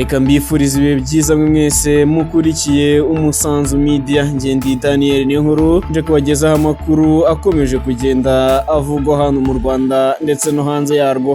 Reka mbifurize ibihe byiza mwe mwese mukurikiye Umusanzu Media. Ngendi Daniel niyo nkuru nje kubagezaho amakuru akomeje kugenda avugwa hano mu Rwanda ndetse no hanze yarwo.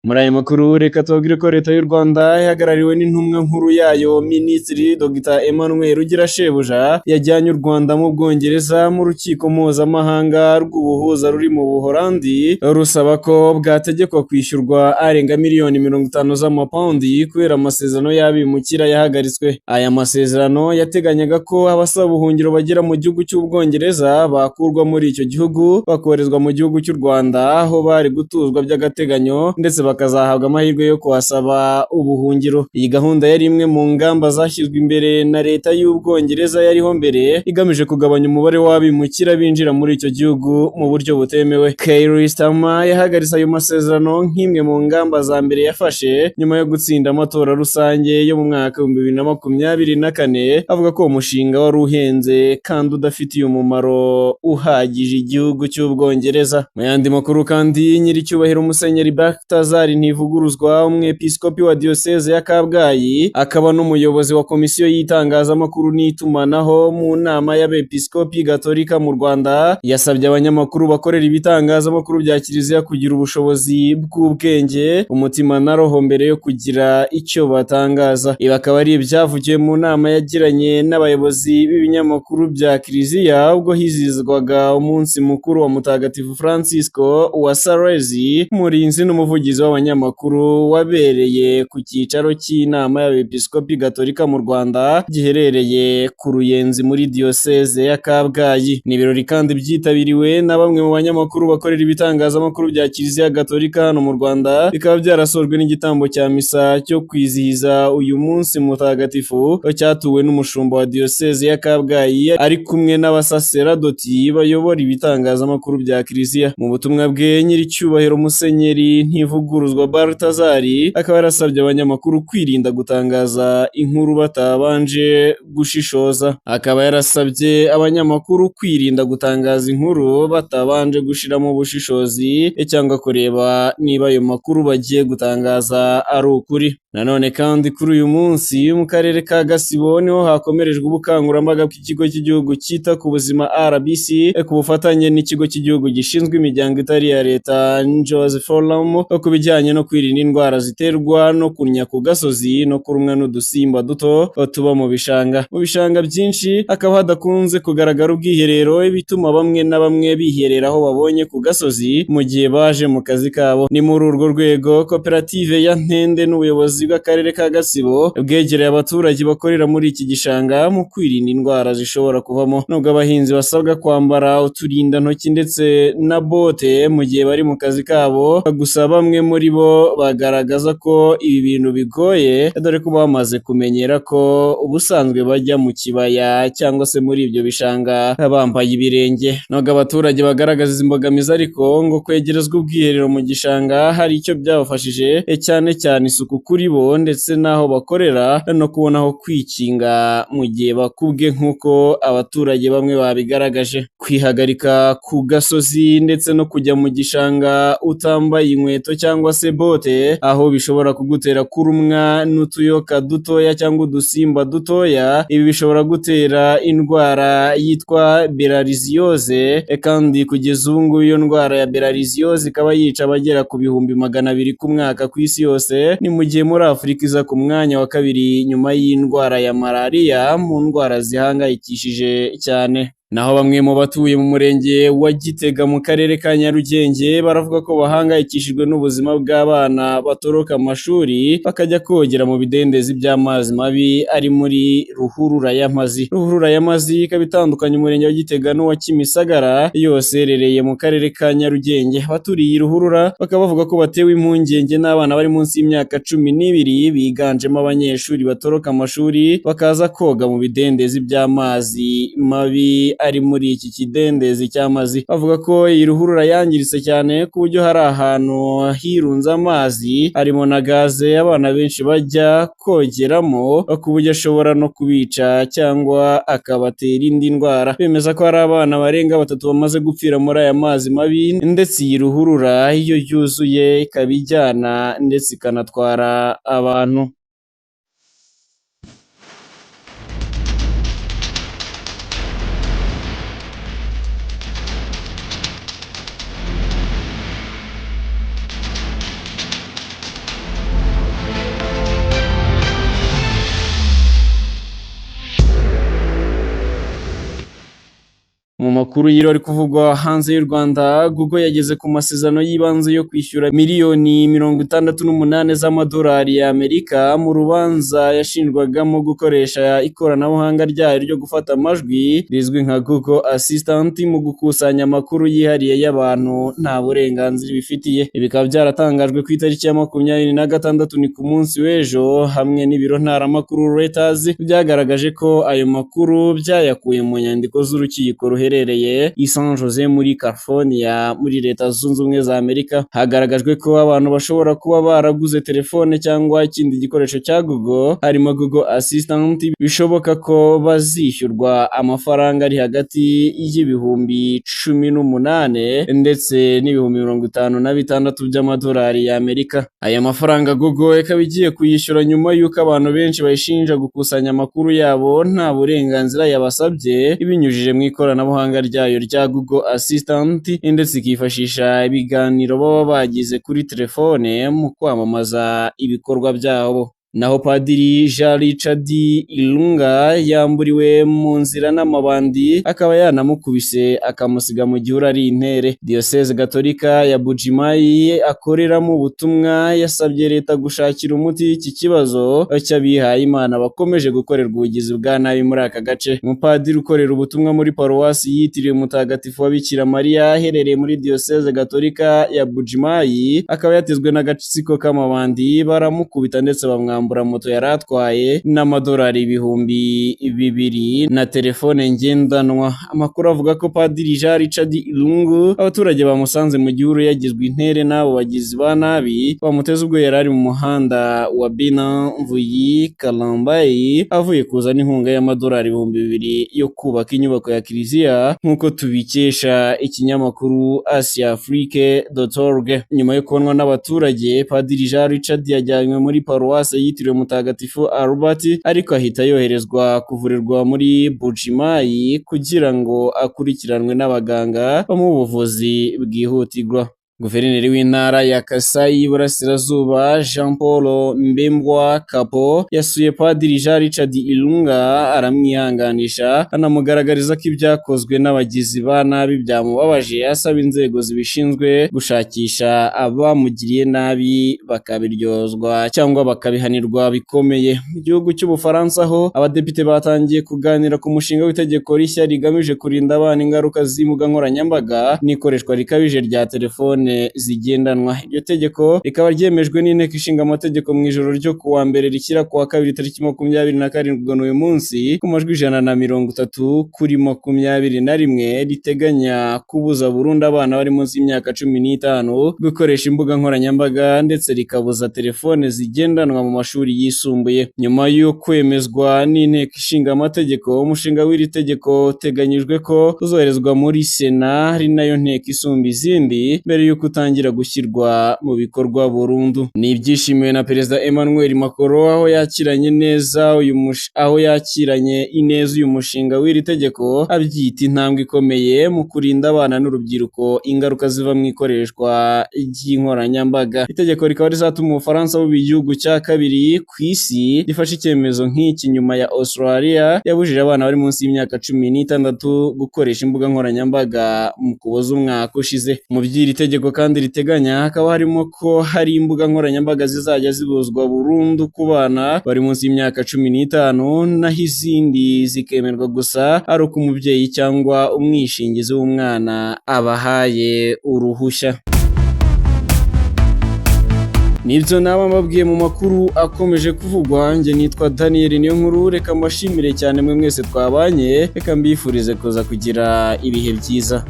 Muri aya makuru reka tubabwire ko leta y'u Rwanda ihagarariwe n'intumwa nkuru yayo Minisitiri Dr Emmanuel Ugirashebuja yajyanye u Rwanda mu Bwongereza mu rukiko mpuzamahanga rw'ubuhuza ruri mu Buholandi, rusaba ko bwategekwa kwishyurwa arenga miliyoni 50 z'amapawundi kubera amasezerano y'abimukira yahagaritswe. Aya masezerano yateganyaga ko abasaba ubuhungiro bagera mu gihugu cy'Ubwongereza bakurwa muri icyo gihugu bakoherezwa mu gihugu cy'u Rwanda, aho bari gutuzwa by'agateganyo ndetse bakazahabwa amahirwe yo kuhasaba ubuhungiro. Iyi gahunda yari imwe mu ngamba zashyizwe imbere na leta y'Ubwongereza yariho mbere, igamije kugabanya umubare w'abimukira binjira muri icyo gihugu mu buryo butemewe. Keir Starmer yahagaritse ayo masezerano nk'imwe mu ngamba za mbere yafashe nyuma yo gutsinda amatora rusange yo mu mwaka 2024, avuga ko uwo mushinga wari uhenze kandi udafitiye umumaro uhagije igihugu cy'Ubwongereza. Mu yandi makuru kandi, nyiricyubahiro Musenyeri Balthazar Ntivuguruzwa, umwepiskopi wa diyoseze ya Kabgayi akaba n'umuyobozi wa komisiyo y'itangazamakuru n'itumanaho mu nama y'abepiskopi gatolika mu Rwanda, yasabye abanyamakuru bakorera ibitangazamakuru bya kiliziya kugira ubushobozi bw'ubwenge, umutima na roho mbere yo kugira icyo batangaza. Ibi akaba ari ibyavugiwe mu nama yagiranye n'abayobozi b'ibinyamakuru bya kiliziya ubwo hizihizwaga umunsi mukuru wa Mutagatifu Francisco wa Salezi, umurinzi n'umuvugizi w'abanyamakuru, wabereye ku cyicaro cy'inama y'abepiskopi gatolika mu Rwanda giherereye ku Ruyenzi muri diyoseze ya Kabgayi. Ni ibirori kandi byitabiriwe na bamwe mu banyamakuru bakorera ibitangazamakuru bya kiliziya gatolika hano mu Rwanda, bikaba byarasojwe n'igitambo cya misa cyo kwizihiza uyu munsi mutagatifu cyatuwe n'umushumba wa diyoseze ya Kabgayi ari kumwe n'abasaseradoti bayobora ibitangazamakuru bya kiliziya. Mu butumwa bwe, nyiricyubahiro Musenyeri Ntivuguruzwa Balthazar akaba yarasabye abanyamakuru kwirinda gutangaza inkuru batabanje gushishoza. Akaba yarasabye abanyamakuru kwirinda gutangaza inkuru batabanje gushiramo ubushishozi cyangwa kureba niba ayo makuru bagiye gutangaza ari ukuri. Nanone kandi kuri uyu munsi mu karere ka Gatsibo niho hakomerejwe ubukangurambaga bw'ikigo cy'igihugu cyita ku buzima RBC ku bufatanye n'ikigo cy'igihugu gishinzwe imiryango itari iya leta NGOs Forum ku bijyanye no kwirinda indwara ziterwa no kunnya ku gasozi no kurumwa n'udusimba duto tuba mu bishanga. Mu bishanga byinshi hakaba hadakunze kugaragara ubwiherero, bituma bamwe na bamwe biherera aho babonye ku gasozi mu gihe baje mu kazi kabo. Ni muri urwo rwego koperative ya Ntende n'ubuyobozi bw'akarere ka Gatsibo bwegereye abaturage bakorera muri iki gishanga mu kwirinda indwara zishobora kuvamo. Nubwo abahinzi basabwa kwambara uturindantoki ndetse na bote mu gihe bari mu kazi kabo, gusa bamwe muri bo bagaragaza ko ibi bintu bigoye, dore ko bamaze kumenyera ko ubusanzwe bajya mu kibaya cyangwa se muri ibyo bishanga bambaye ibirenge. Nubwo abaturage bagaragaza izi mbogamizi ariko ngo kwegerezwa ubwiherero mu gishanga hari icyo byabafashije, cyane cyane isuku kuri bo ndetse n'aho bakorera no kubona aho kwikinga mu gihe bakubwe nk'uko abaturage bamwe babigaragaje. Kwihagarika ku gasozi ndetse no kujya mu gishanga utambaye inkweto cyangwa se bote, aho bishobora kugutera kurumwa n'utuyoka dutoya cyangwa udusimba dutoya, ibi bishobora gutera indwara yitwa bilharziose, kandi kugeza ubu ngubu iyo ndwara ya bilharziose ikaba yica abagera ku 200,000 ku mwaka ku isi yose, ni mu gihe muri Afurika iza ku mwanya wa kabiri nyuma y'indwara ya malariya mu ndwara zihangayikishije cyane. Naho bamwe mu batuye mu murenge wa Gitega mu karere ka Nyarugenge baravuga ko bahangayikishijwe n'ubuzima bw'abana batoroka amashuri bakajya kogera mu bidendezi by'amazi mabi ari muri ruhurura y'amazi. Ruhurura y'amazi ikaba itandukanya umurenge wa Gitega n'uwa Kimisagara, yose iherereye mu karere ka Nyarugenge. Abaturiye iyi ruhurura bakaba bavuga ko batewe impungenge n'abana bari munsi y'imyaka 12 biganjemo abanyeshuri batoroka amashuri bakaza koga mu bidendezi by'amazi mabi ari muri iki kidendezi cy'amazi. Bavuga ko iyi ruhurura yangiritse cyane ku buryo hari ahantu hirunze amazi harimo na gaze abana benshi bajya kogeramo, ku buryo ashobora no kubica cyangwa akabatera indi ndwara. Bemeza ko hari abana barenga batatu bamaze gupfira muri aya mazi mabi, ndetse iyi ruhurura iyo yuzuye ikaba ijyana ndetse ikanatwara abantu. Mu makuru y'iro ari kuvugwa hanze y'u Rwanda, Google yageze ku masezerano y'ibanze yo kwishyura miliyoni 68 z'amadolari y'Amerika mu rubanza yashinjwagamo gukoresha ikoranabuhanga ryayo ryo gufata amajwi rizwi nka Google Assistant mu gukusanya amakuru yihariye y'abantu nta burenganzira ibifitiye. Ibi bikaba byaratangajwe ku itariki ya 26, ni ku munsi w'ejo, hamwe n'ibiro ntaramakuru Reuters byagaragaje ko ayo makuru byayakuye mu nyandiko z'urukiko ruherereye i San Jose muri California muri Leta Zunze Ubumwe za Amerika. Hagaragajwe ko abantu bashobora kuba baraguze telefone cyangwa ikindi gikoresho cya Google harimo Google Assistant, bishoboka ko bazishyurwa amafaranga ari hagati y'ibihumbi 18 ndetse n'ibihumbi 56 by'amadolari y'Amerika. Aya mafaranga Google ikaba igiye kuyishyura nyuma y'uko abantu benshi bayishinja gukusanya amakuru yabo nta burenganzira yabasabye, ibinyujije mu ikoranabuhanga ryayo rya Google Assistant, ndetse ikifashisha ibiganiro baba bagize kuri telefone mu kwamamaza ibikorwa byabo. Naho Padiri Jean Richard Ilunga yamburiwe mu nzira n'amabandi, akaba yanamukubise akamusiga mu gihuru ari intere. Diyoseze Gatolika ya Bujimayi akoreramo ubutumwa yasabye leta gushakira umuti iki kibazo cy'abihaye Imana bakomeje gukorerwa ubugizi bwa nabi muri aka gace. Umupadiri ukorera ubutumwa muri paruwasi yitiriwe Umutagatifu wa Bikira Mariya aherereye muri Diyoseze Gatolika ya Bujimayi, akaba yatezwe n'agatsiko k'amabandi, baramukubita ndetse bamwambura moto yari atwaye n'amadolari 2000 na telefone ngendanwa. Amakuru avuga ko Padiri Jean Richard Ilungu abaturage bamusanze mu gihuru yagizwe intere n'abo bagizi ba nabi bamuteze ubwo yari ari mu muhanda wa Bina Mvuyi Kalambayi avuye kuzana inkunga y'amadolari 2000 yo kubaka inyubako ya kiliziya, nk'uko tubikesha ikinyamakuru asiafrique.org. Nyuma yo kubonwa n'abaturage, Padiri Jean Richard yajyanywe muri paruwase yitiriwe Mutagatifu Albert, ariko ahita yoherezwa kuvurirwa muri Bujimayi kugira ngo akurikiranwe n'abaganga bamuha ubuvuzi bwihutirwa. Guverineri w'intara ya Kasai y'Iburasirazuba Jean Paul Mbembwa Kapo yasuye Padiri Jean Richard Ilunga, aramwihanganisha, anamugaragariza ko ibyakozwe n'abagizi ba nabi byamubabaje, asaba inzego zibishinzwe gushakisha abamugiriye nabi bakabiryozwa cyangwa bakabihanirwa bikomeye. Mu gihugu cy'Ubufaransa ho abadepite batangiye kuganira ku mushinga w'itegeko rishya rigamije kurinda abana ingaruka z'imbuga nkoranyambaga n'ikoreshwa rikabije rya telefone zigendanwa. Iryo tegeko rikaba ryemejwe n'inteko ishinga amategeko mu ijoro ryo kuwa mbere rishyira kuwa kabiri tariki 27 n'uyu munsi, ku majwi 130 kuri 21, riteganya kubuza burundu abana bari munsi y'imyaka 15 gukoresha imbuga nkoranyambaga, ndetse rikabuza telefone zigendanwa mu mashuri yisumbuye. Nyuma yo kwemezwa n'inteko ishinga amategeko, umushinga w'iri tegeko uteganyijwe ko uzoherezwa muri Sena, ari nayo nteko isumba izindi, mbere y'uko utangira gushyirwa mu bikorwa burundu. Ni ibyishimiwe na Perezida Emmanuel Macron, aho yakiranye ineza uyu mushinga w'iri tegeko, abyita intambwe ikomeye mu kurinda abana n'urubyiruko ingaruka ziva mu ikoreshwa ry'inkoranyambaga. Itegeko rikaba rizatuma Ubufaransa buba igihugu cya kabiri ku isi gifashe icyemezo nk'iki nyuma ya Australia yabujije abana bari munsi y'imyaka 16 gukoresha imbuga nkoranyambaga mu Kuboza umwaka ushize. Mu by'iri tegeko kandi riteganya hakaba harimo ko hari imbuga nkoranyambaga zizajya zibuzwa burundu ku bana bari munsi y'imyaka 15, naho izindi zikemerwa gusa ari uko umubyeyi cyangwa umwishingizi w'umwana abahaye uruhushya. Nibyo naba mbabwiye mu makuru akomeje kuvugwa. Njye nitwa Daniel Niyonkuru, reka mbashimire cyane mwe mwese twabanye, reka mbifurize kuza kugira ibihe byiza.